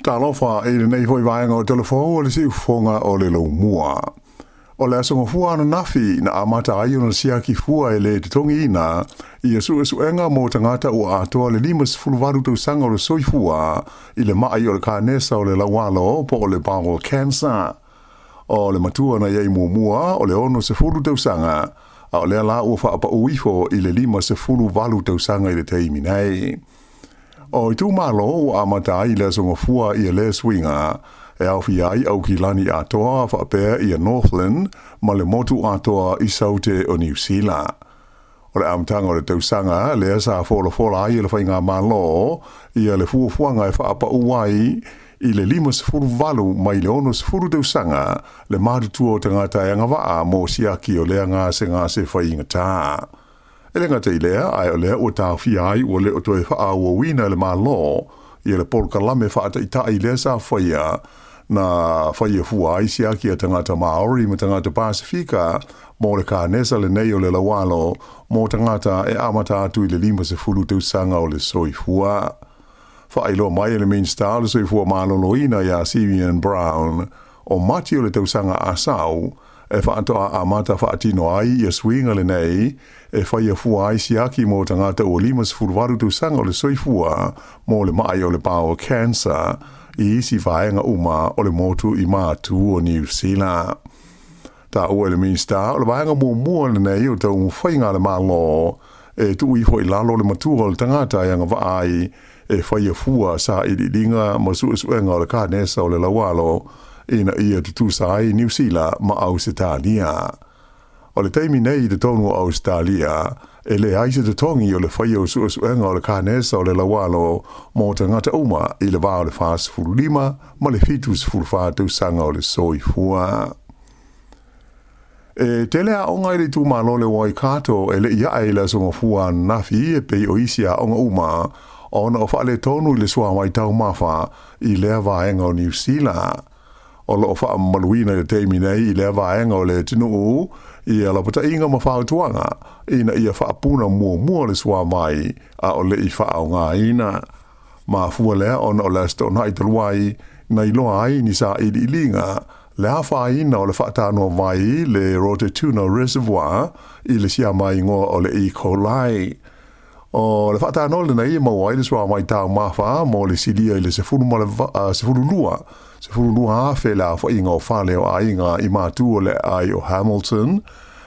Talofa i lenei foi vaega o Talafou o le Siufofoga o le Laumua. O le aso Gafua ananafi na amata ai ona siaki fua e le totogiina ia suesuega mo tagata ua atoa le 58 tausaga o le soifua i le ma'i o le kanesa o le laualo po o le bowel cancer. O le matua na i ai muamua o le 60 tausaga, a o lea la ua faapau ifo i le 58 tausaga i le taimi nei. O itumalo ua amata ai le aso Gafua ia lea suiga e aofia ai Aukilani atoa faapea ia Northland ma le motu atoa i Saute o Niu Sila. O le amataga o le tausaga lea sa folafola ai e le Faigamalo ia le fuafuaga e faapau ai i le 58 mai le 60 tausaga le matutua o tagata e agavaa mo siaki o lea gasegase faigata. E le gata i lea, ae o lea ua taofia ai ua le o toe faaauauina e le Malo ia le polokalame faataitai lea sa faia na faia fua ai siaki a tagata Māori ma tagata Pasefika mo le kanesa lenei o le laualo mo tagata e amata atu i le 50 tausaga o le soifua. Faailoa mai e le Minisita o le Soifua Maloloina ia Simeon Brown, o Mati o le tausaga a sau e faatoa amata faatino ai ia suiga lenei e faia fua ai siaki mo tagata ua 58 tausaga o le soifua mo le ma'i o le bowel cancer i isi vaega uma o le motu i Matu o Niu Sila. Taua e le Minisita o le vaega muamua lenei o taumafaiga a le Malo e tuu ifo i lalo le matua o le tagata e agavaa ai e faia fua sailiiliga ma suesuega o le kanesa o le laualo ina ia tutusa ai Niu Sila ma Ausetalia. O le taimi nei i totonu o Ausetalia, e leai se totogi o le faia o suesuega o le kanesa o le laualo mo tagata uma i le va o le 45 ma le 74 tausaga o le soifua. E tele aoga i le itumalo le Waikato e le i ae i le Aso Gafua ananafi e pei o isi aoga uma ona o faaletonu i le suavai taumafa i lea vaega o Niu Sila. O lo o faamamaluina i le taimi nei i lea vaega o le atunuu ia lapataiga ma fautuaga ina ia faapuna muamua le suavai a o le i faaaogaina. Mafua lea ona o le Aso Toonai talu ai na iloa ai ni sailiiliga le afaina o le faatanoa vai le Rototuna Reservoir i le siama igoa o le E. coli. O le faatanoa lenei e maua ai le suavai taumafa mo le silia i le 12 12,000 le aofaiga o fale o aiga i matu o le aai o Hamilton,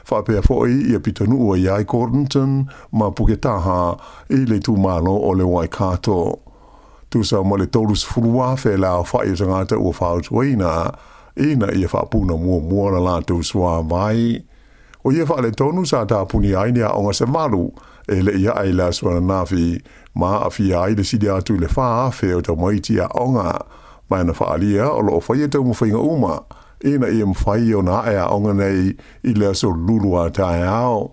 faapea foi ia pitonuu e i ai Gordonton ma Puketaha i le itumalo o le Waikato. Tusa ma le 30,000 le aofai o tagata ua fautuaina ina ia faapuna muamua la latou suavai. O ia faaletonu sa tapunia ai ni aoga se valu e le i ae i le aso ananafi ma aafia ai le sili atu i le 4,000 o tamaiti aoga. Ma na faaalia o lo o faia taumafaiga uma ina ia mafai ona ae aoga nei i le aso lulu a taeao.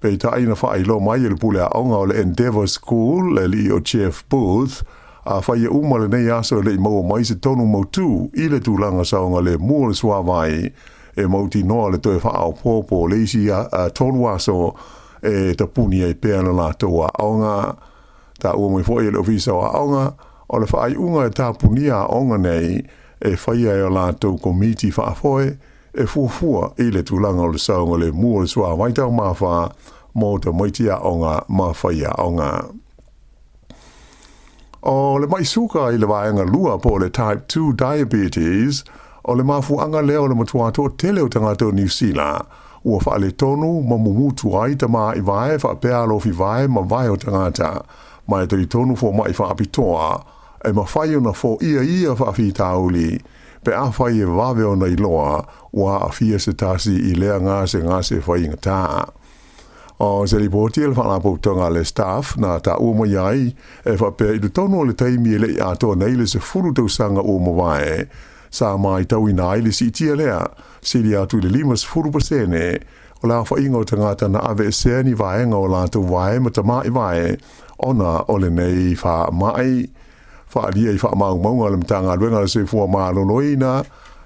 Peitai na faailoa mai e le pule aoga o le Endeavour School le alii o Jeff Booth, afai e uma lenei aso e le i maua mai se tonu mautū i le tulaga saogalemu o le suavai, e mautinoa le toe faaopoopo o le isi 3 aso e tapuni ai pea le latou aoga. Taua mai foi e le Ofisa o Aoga, o le faaiuga e tapunia aoga nei e faia e o latou komiti faafoe e fuafua i le tulaga o le saogalemu o le suavai taumafa mo tamaiti aoga ma faiaoga. O le mai suka i le vaega lua po o le type 2 diabetes, o le mafuaaga lea o le matua toatele o tagata o Niu Sila ua faaletonu ma mumutu ai tamaaivae faapea alofivae ma vae o tagata, ma e talitonu fomaʻi faapitoa e mafai ona foia ia faafitauli pe afai e vave ona iloa ua aafia se tasi i lea gasegase faigata. O se lipoti a le Faalapotopotoga a le Staff na taua mai ai e faapea i totonu o le taimi e le i atoa nei le 10 tausaga ua mavae, sa matauina ai le siitia lea, sili atu i le 50% o le aofaiga o tagata na aveesea ni vaega o latou vae ma tamaivae ona o lenei faamai. Faaalia i faamaumauga a le Matagaluega a le Soifua Maloloina,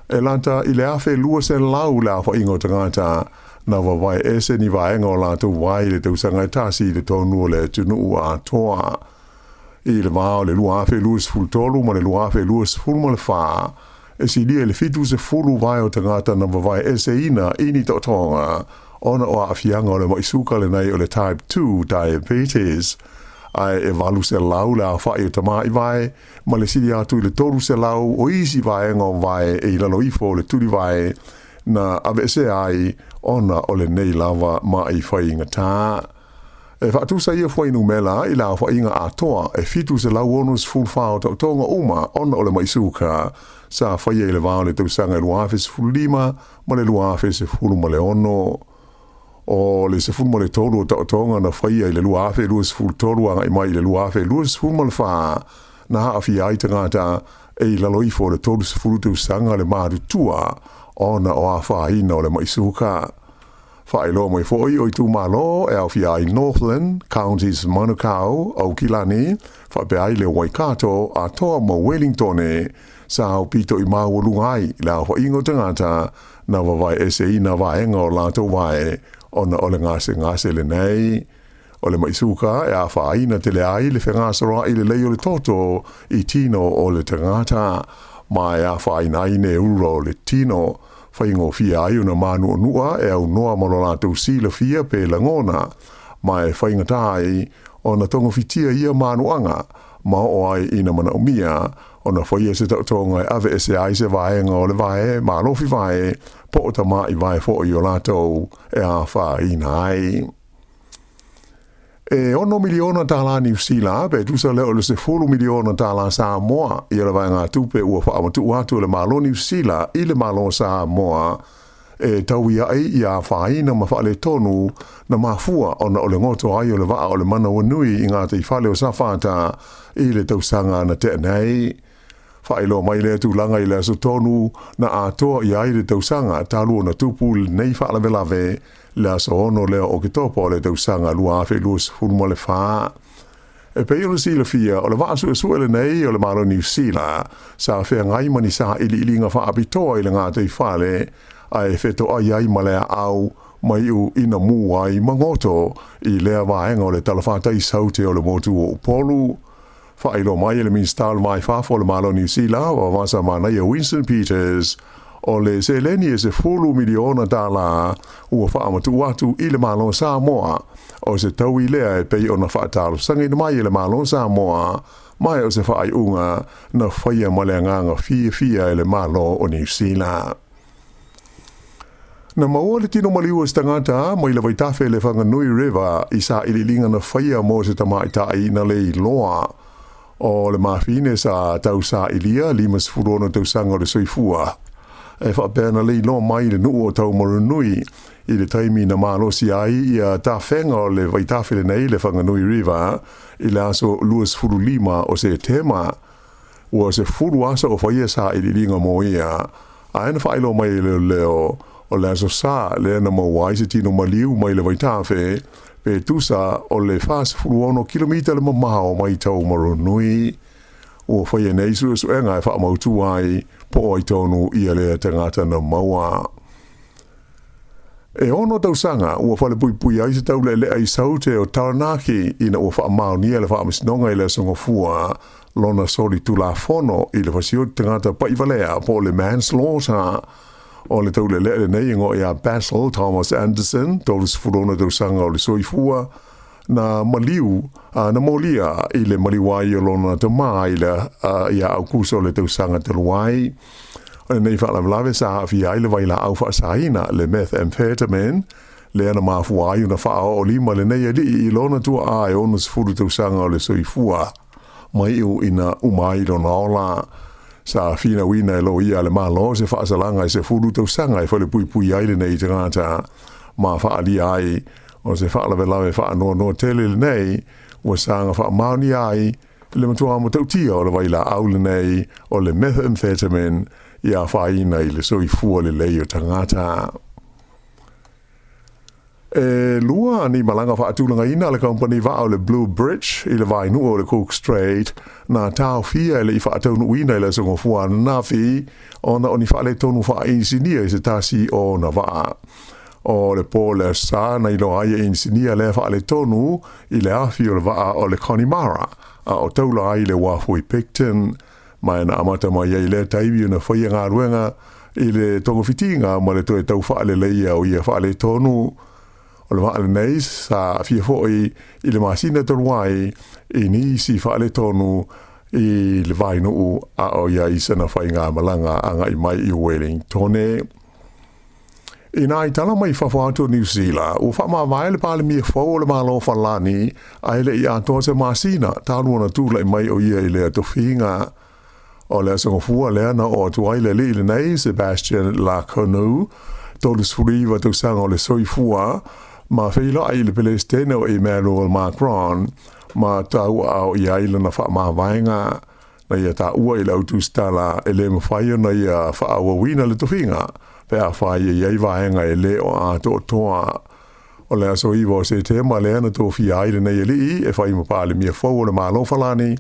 e lata i le 1,200 le aofaiga o tagata na vavae ese ni vaega o latou vae i le tausaga e tasi i totonu o le atunuu atoa. I le vā o le 2023 ma le 2024, e silia i le 70 vae o tagata na vavaeeseina i ni taotoga ona o aafiaga o le ma'i suka lenei o le Type 2 diabetes, ae e 800 le aofa'i o tamāivae ma le sili atu i le 300 o isi vaega o vae e i lalo ifo o le tulivae na aveesea ai ona o lenei lava ma'i faigata. E faatusa ia fuainumera i le aofaiga atoa e 764 o taotoga uma ona o le ma'i suka sa faia i le va o le tausaga e 2015 ma le 2016. O le 13 o taotoga na faia i le 2023 agai mai i le 2024 na aafia ai tagata e i lalo ifo o le 30 tausaga le matutua ona o afaina o le ma'i suka. Faailoa mai foi o itumalo e aofia ai Northland, Counties Manukau, Aukilani, faapea ai le Waikato, atoa ma Wellingtone, sa aupito i maualuga ai le aofaiga o tagata na vavaeeseina vaega o latou vae ona o le gasegase lenei. O le ma'i suka e afaina tele ai le fegasoloa'i lelei o le toto i tino o le tagata, ma e afaina ai neura o le tino, faigofie ai ona mānu'anu'a e aunoa ma lo latou silafia pe lagona, ma e faigata ai ona togafitia ia manu'aga ma oo ai ina manaomia ona faia se taotoga e aveese ai se vaega o le vae, malofi vae, po o tama'i vae fo'i o latou e afaina ai. E ono miliona tālā Niu Sila, pe tusa lea o le 10 miliona tālā Samoa, ia le vaegatupe ua faamatu'u atu e le Malo Niu Sila i le Malo Samoa e taui ai i afaina ma faaletonu na mafua ona o le goto ai o le vaa o le Manawanui i gataifale o Safata i le tausaga na tea nei. Faailoa mai lea tulaga i le aso tonu na atoa i ai le tausaga talu ona tupu lenei faalavelave, le aso 6 lea o Oketopa o le tausaga 2024. E pei ona silafia, o le vaa suesue lenei o le Malo Niu Sila sa feagai ma ni sailiiliga faapitoa i le gataifale ae fetoai ai ma le aau ma iu ina mu ai ma goto i lea vaega o le talafatai saute o le motu o Upolu. Faailoa mai e le Minisita o le Va i Fafo o le Malo o Niu Sila, Vavasa Manaia Winston Peters, o le seleni e 10 miliona tālā ua faamatuu atu i le Malo o Samoa, o se taui lea e pei ona faatalosagaina mai e le Malo o Samoa, ma o se faaiuga na faia ma le agaga fiafia e le Malo o Niu Sila. Na maua le tino maliu o se tagata mai le vaitafe le Whanganui River i sailiiliga na faia mo se tamaitai na le iloa. O le mafine sa tau sailia 56 tausaga o le soifua. E faapea na le iloa mai le nuu o Taumarunui i le taimi na malosi ai ia tafega o le vaitafe lenei le Whanganui River i le aso 25 o Setema. Ua 10 aso o faia sailiiliga mo ia, ae na faailoa mai e leoleo o le aso Sa lea na maua ai se tino maliu mai le vaitafe pe tusa o le 46 kilomita le mamao mai Taumarunui. Ua faia nei suesuega e faamautu ai po o ai tonu ia lea tagata na maua. E 6 tausaga ua falepuipui ai se taule'ele'e i Saute o Taranaki ina ua faamaonia le faamasinoga i le aso Gafua lona solitulafono i le fasioti tagata pa'ivalea po o le manslaughter. O le taule'ele'e lenei e igoa ia Basil Thomas Anderson, 36 tausaga o le soifua, na maliu na molia i le maliu ai o lona tamā i le ia Aukuso o le tausaga talu ai. O lenei faalavelave sa aafia ai le vailaau faasaina le methamphetamine, lea na mafua ai ona faaoo lima lenei alii i lona tuaa e 60 tausaga o le soifua ma iu ina uma ai lona ola. Sa finauina e loia a le Malo se faasalaga e 10 tausaga e falepuipui ai lenei tagata ma faaalia ai o se faalavelave faanoanoa tele lenei ua saga faamaonia ai le matuā matautia o le vailaau lenei o le methamphetamine i afaina i le soifua lelei o tagata. E lua ni malaga faatulagaina a le kamupani vaa o le Blue Bridge i le vainuu o le Cook Strait na taofia e le i faataunuuina i le aso Gafua ananafi ona o ni faaletonu faainisinia i se tasi o ona vaa. O le po o le Aso Sa na iloa ai e inisinia lea faaletonu i le afi o le vaa o le Connemara a o taula ai i le uafu i Picton. Ma na amata mai ai i lea taimi ona faia galuega i le togafitiga ma le toe tau faaleleia o ia faaletonu. O le vaa lenei sa aafia foi i le masina talu ai i nisi faaletonu i le vainuu a o i ai i sana faigamalaga agai mai i Uelintone. I nā i tala mai fafo atu o Niu Sila, ua faamavae le Palemia fou o le Malo o Falani ae le i atoa se masina talu ona tulai mai o ia i lea tofiga. O le Aso Gafua lea na oo atu ai le alii lenei, Sebastian Lecornu, 39 tausaga o le soifua, ma feiloai i le Peresetene o Emmanuel Macron ma tauaao i ai lana faamavaega. Na ia taua i le au tusitala e le mafai ona ia faaauauina le tofiga pe afai e i ai vaega e le o atoatoa. O le aso 9 o Setema lea na tofia ai lenei alii e fai ma Palemia fou o le Malo Falani,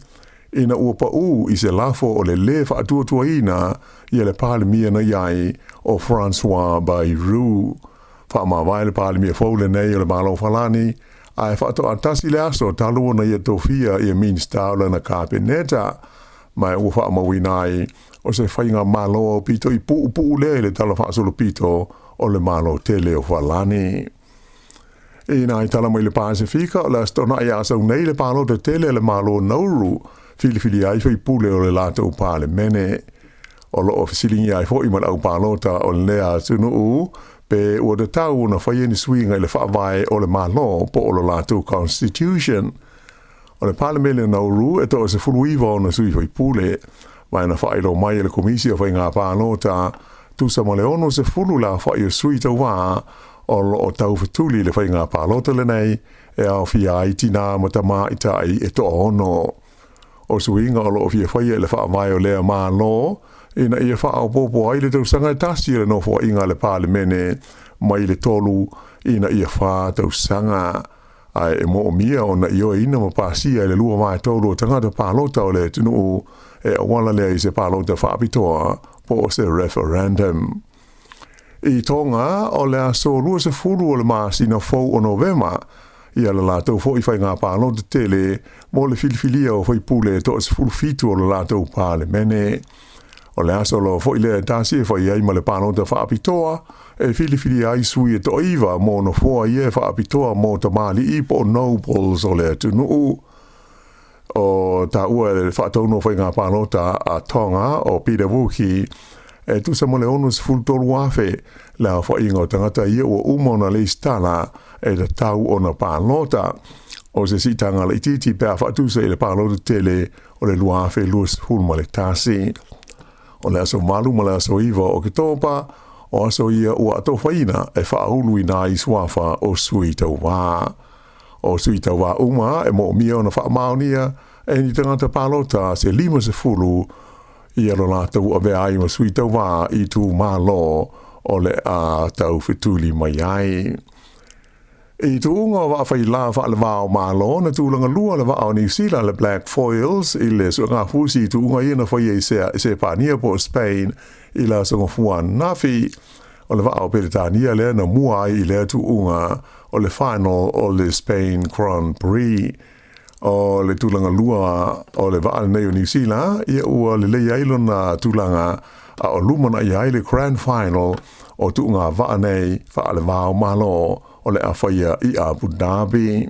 ina ua paū i se lafo o le lē faatuatuaina ia le Palemia na i ai, o François Bayrou. Faamavae le Palemia fou lenei o le Malo Falani, ae faatoa tasi le aso talu ona ia tofia ia Minisita o lana Kapeneta, ma ua faamauina ai o se faigamalo aupito i puupuu lea i le Tala Faasolopito o le Malo tele o Falani. I nai tala mai le Pasefika, o le Aso Toonai a sau nei le palota tele a le Malo Nauru, filifili ai faipule o le latou Palemene. O lo o fesiligia ai foi ma le au palota o lea atunuu pe ua tatau ona faia ni suiga i le faavae o le Malo po o lo latou Constitution. O le Palemene o Nauru e 19 ona sui faipule, ma na faailoa mai e le Komisi o Faiga Palota tusa ma le 60 le aofai o sui tauva o lo o taufetuli i le faiga palota lenei e aofia ai tinā ma tamaitai e toaono. O suiga o lo o fia faia i le faavae o lea Malo ina ia faaopoopo ai le tausaga e tasi o le nofoaiga a le Palemene mai le 3 ina ia 4 tausaga. Ae e moomia ona ioeina ma pasia e le 2/3 o tagata palota o le atunuu e auala lea i se palota faapitoa po o se referendum. I Tonga, o le aso 20 o le masina fou o Novema, ia le latou foi faiga palota tele mo le filifilia o faipule e 17 o le latou Palemene. O le aso lava foi lea e tasi e fai ai ma le palota faapitoa e filifilia ai sui e toaiva mo nofoa ia e faapitoa mo tamalii po o nobles o le atunuu. O taua e le faatonu o faiga palota a Tonga o Peter Wuki, e tusa ma le 63,000 le aofaiga o tagata ia ua uma ona lesitala e tatau ona palota. O se siitaga laitiiti pe a faatusa i le palota tele o le 2021. O le aso 8 ma le aso 9 o Oketopa, o aso ia ua atofaina e faauluina ai suafa o sui tauva. O sui tauva uma e moomia ona faamaonia e ni tagata palota se 50 ia lo latou avea ai ma sui tauva i itumalo o le a taufetuli mai ai. I tuuga o vaa failā faale-va o Malo, na tulaga lua le vaa o Niu Sila le Black Foils i le suegafusi i tuuga ia na faia i Sepania po o Spain i le Aso Gafua ananafi. O le vaa o Peretania lea na mua ai i lea tuuga o le final o le Spain Grand Prix. O le tulaga lua o le vaa lenei o Niu Sila, ia ua lelei ai lona tulaga a o lumanai ai le Grand Final o tuuga vaa nei faale-va o Malo o le a faia i Abu Dhabi.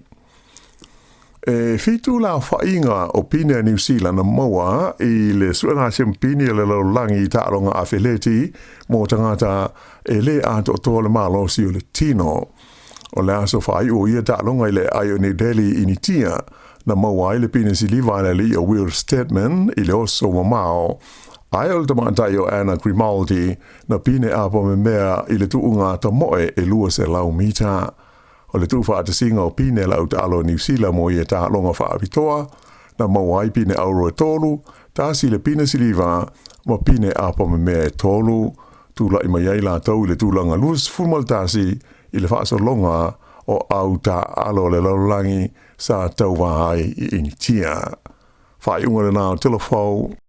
E 7 le aofaiga o pine a Niu Sila na maua i le suega siamupini o le lalolagi i taaloga afeleti mo tagata e lē atoatoa le malosi o le tino. O le aso faaiu o ia taaloga i le aai o New Delhi i Initia na maua ai le pine siliva a le alii o Will Steadman i le oso mamao, ae o le tamaitai o Anna Grimaldi na pine apamemea i le tuuga tamoe e 200 mita. O le tuufaatasiga o pine a le au taalo o Niu Sila mo ia taaloga faapitoa, na maua ai pine auro e 3, tasi le pine siliva ma pine apamemea e 3. Tulai mai ai latou i le tulaga 21 i le faasologa o au taaalo o le lalolagi sa tauva ai i Initia. Faaiuga lena o Telefou.